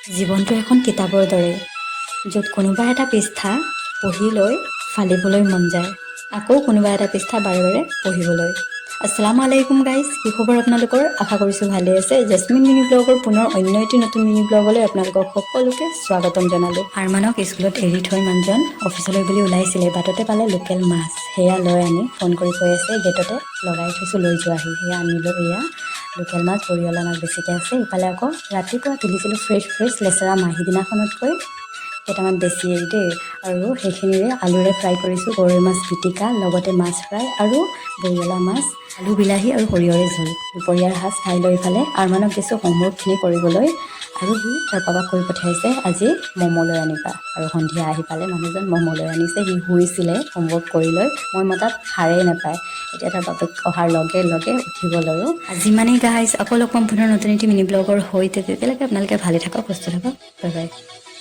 জীৱনটো এখন কিতাপৰ দৰে, য'ত কোনোবা এটা পৃষ্ঠা পঢ়ি লৈ ফালিবলৈ মন যায়, আকৌ কোনোবা এটা পৃষ্ঠা বাৰে বাৰে পঢ়িবলৈ। আসসালামু আলাইকুম গাইজ, কি খবৰ আপোনালোকৰ? আশা কৰিছোঁ ভালে আছে। জেচমিন মিনি ব্লগৰ পুনৰ অন্য এটি নতুন মিনি ব্লগলৈ আপোনালোকক সকলোকে স্বাগতম জনালোঁ। আৰমানক স্কুলত এৰি থৈ মানুহজন অফিচলৈ বুলি ওলাইছিলে। বাটতে পালে লোকেল মাছ। সেয়া লৈ আনি ফোন কৰি কৈ আছে, গেটতে লগাই থৈছোঁ, লৈ যোৱাহি। সেয়া আনিলোঁ। এয়া লোকেল মাছ, বৰিয়লা মাছ বেছিকৈ আছে। ইফালে আকৌ ৰাতিপুৱা তুলিছিলোঁ ফ্ৰেছ ফ্ৰেছ লেচেৰা মাহ, সিদিনাখনতকৈ কেইটামান বেছিয়েই দেই। আৰু সেইখিনিৰে আলুৰে ফ্ৰাই কৰিছোঁ, গৰৈ মাছ পিটিকা, লগতে মাছ ফ্ৰাই আৰু বৰিয়লা মাছ, আলু, বিলাহী আৰু সৰিয়হৰে জোল। দুপৰীয়াৰ সাজ খাই লৈ ইফালে আৰমানক দিছোঁ হোমৱৰ্কখিনি কৰিবলৈ আৰু সি তাৰ পাপাক কৈ পঠিয়াইছে, আজি ম'ম' লৈ আনিবা। আৰু সন্ধিয়া আহি পালে মানুহজন, ম'ম' লৈ আনিছে। সি শুইছিলে হোমৱৰ্ক কৰি লৈ, মই মতাত সাৰেই নাপায়। এতিয়া তাৰ বাপেক অহাৰ লগে লগে উঠিব আৰু। আজি মানে গাইজ, আকৌ লগ পাম পুনৰ নতুন এটি মিনি ব্লগৰ সৈতে। তেতিয়ালৈকে আপোনালোকে ভালে থাকক, সুস্থ থাকক। Bye bye.